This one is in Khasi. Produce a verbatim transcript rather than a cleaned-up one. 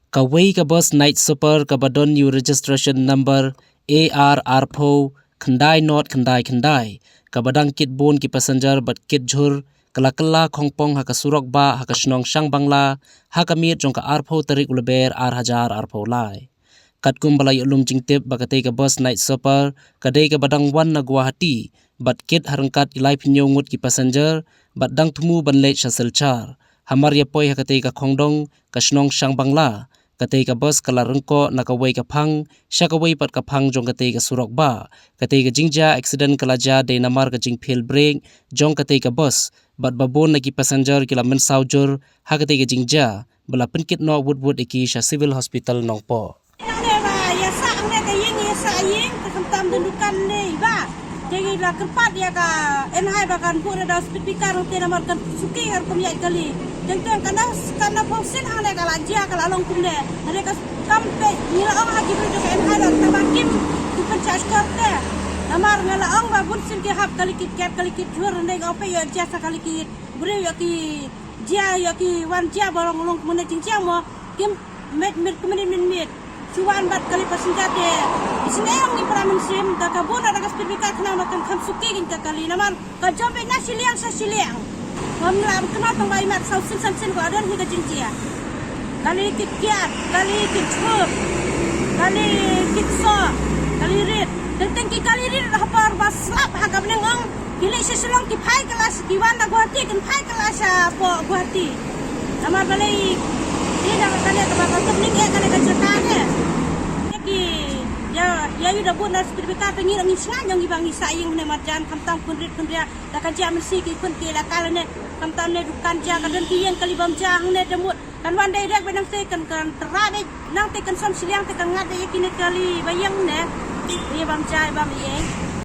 Kawei ka bus Night Super kaba don ïa u registration number A R arphew khyndai not khyndai khyndai, kaba dang kit bun ki passenger bad kit jhur, ka la kylla khongpong ha ka surok bah ha ka shnong Shangbangla, ha ka miet jong ka arphew tarik u Lber ar hajar arphew lai. Katkum ba la ïoh lum jingtip ba katei ka bus Night Super ka dei kaba dang wan na Guwahati, bad kit ha ryngkat i laiphew ngut ki passenger, bad dang thmu ban leit sha Silchar. Hamar ïa poi ha katei ka khongdong, ka shnong Shangbangla, katei ka bus ka la ryngkoh na kawei ka phang sha kawei pat ka phang jong katei ka surok bah. Katei ka jingjia accident ka la jia dei namar ka jingphel brake jong katei ka bus, bad ba bun na ki passenger ki la mynsaw jur ha katei ka jingjia, ba la pynkit noh wut wut ïa ki sha Civil Hospital Nongpoh. Hangne ba ïa sah hangne ka ïing, ïa sah ïing, te khamtam da dukan ne ba. Te ngi la kyrpad ïa ka N H A I ba kan buh da speed breaker te namar kan suki har kum ïaid kali. Teng teng kan da, kan da phew sien hangne ka la jia, ka la long kumne. Hynrei ka kam peit ngi la ong ha ki briew jong ka N H A I ba tang ba kim, kim pynshah shkor te. Namar nga la ong ba bun sien ki hap kali kit kiad, kali kit jhur, hynrei nga ong peit ïoh jia sa kali kit briew, ïoh ki jia, ïoh ki wan jia ba long long kumne jingjia mo. Kim met met kumne mit mit. Shu wan bad kali passenger te. Isynei ong ngi para mynsiem da ka bun da ka speed breaker khnang ba kan kham suki kin ka kali namar ka jop na shiliang sha shiliang. Ngam lah ban kynmaw tang ba imat saw sien san sien ba don hi ka jingjia. Kali kit kiad, kali kit jhur, kali kit soh, kali rit. Teng teng ki kali rit ha por ba slap ha ka bneng ong ki leit sha Shillong ki phai kylla sha, ki wan na Guwahati kin phai kylla shapoh Guwahati. Namar balei, ïa da kane kaba ka tip ning ïa kane ka jaka ne. Ïa ki, ïa, ïa ïa da bun na speed breaker te ngi ngi sngap ïa ngi ba ngi sah ïing ne marjan khamtam khun rit khun ria. Da ka jia mynsi ki khun ki la kal ne. Khamtam ne dukan jia ka don ki ïing kali bam jia hangne da mut. Kan wan direct ba nangte kan, kan tyrap eh, nangte kan som shiliang te kan ngat eh ïa kine kali ba ïeng ne. Ïa bam jai bam ïeng.